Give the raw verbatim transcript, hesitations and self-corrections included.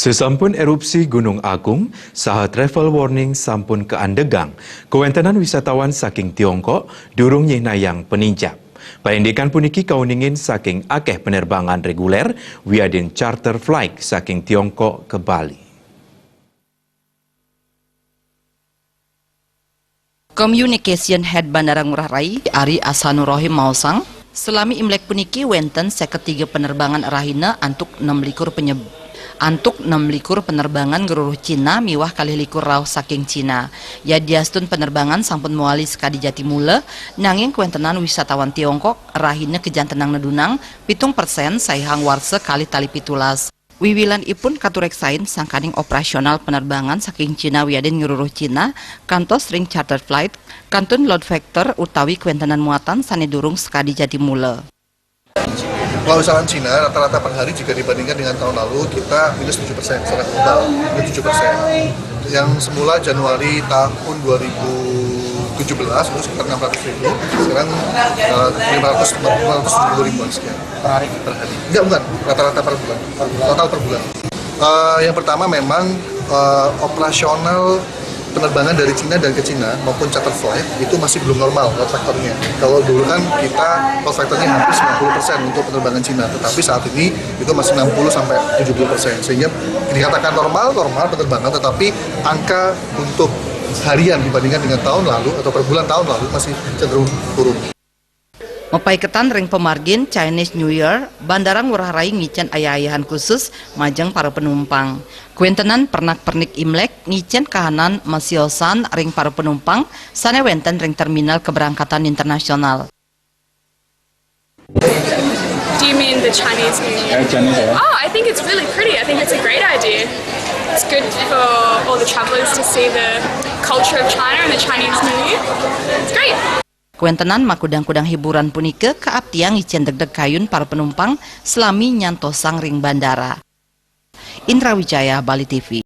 Sesampun erupsi Gunung Agung, saha travel warning sampun kaandegang, kawentenan wisatawan saking Tiongkok durung nyihnayang peninjap. Paindikan puniki kauningin saking akeh penerbangan reguler wiadin charter flight saking Tiongkok ke Bali. Communication Head Bandara Ngurah Rai, Ari Asanur Rohim maosang, selami Imlek puniki wenten seket tiga penerbangan rahina antuk enam likur penyeb-, antuk enam likur penerbangan ngeruruh Cina miwah kalih likur rauh saking Cina. Yadiastun penerbangan sampun mawali sekadi jati mula, nanging kawentenan wisatawan Tiongkok rahina kajantenang nedunang pitung persen saihang warsa kalih tali pitulas. Wiwilanipun katureksain sangkaning operasional penerbangan saking Cina wiadin ngeruruh Cina, kantos ring charter flight, kantun load factor utawi kawentenan muatan sane durung sekadi jati mula. Kalau misalkan Cina, rata-rata per hari jika dibandingkan dengan tahun lalu, kita minus tujuh persen secara global, minus tujuh persen. Yang semula Januari tahun dua ribu tujuh belas itu sekitar enam ratus ribu, sekarang, eh, lima ratus, lima ratus tujuh puluh ribuan sekian. Per hari? Per hari. Enggak, bukan. Rata-rata per bulan. Per bulan. Total per bulan. Eh, yang pertama memang, eh, operasional penerbangan dari Cina dan ke Cina maupun charter flight itu masih belum normal load factor-nya. Kalau dulu kan kita load factor-nya hampir sembilan puluh persen untuk penerbangan Cina, tetapi saat ini itu masih enam puluh sampai tujuh puluh persen. Sehingga dikatakan normal, normal penerbangan, tetapi angka untuk harian dibandingkan dengan tahun lalu atau per bulan tahun lalu masih cenderung turun. Mapaiketan ring pamargin Chinese New Year, Bandara Ngurah Rai ngicen ayah-ayahan khusus majeng para penumpang. Kawentenan pernak-pernik Imlek ngicen kahanan masiosan ring para penumpang sane wenten ring terminal keberangkatan internasional. Do you mean the Chinese New Year? Eh, Chinese ya. Oh, I think it's really pretty. I think it's a great idea. It's good for all the travelers to see the culture of China and the Chinese New Year. It's great. Kawentenan makudang-kudang hiburan punika kaaptiang ngicen degdeg kayun para penumpang selami nyantosang ring bandara. Indra Wijaya, Bali T V.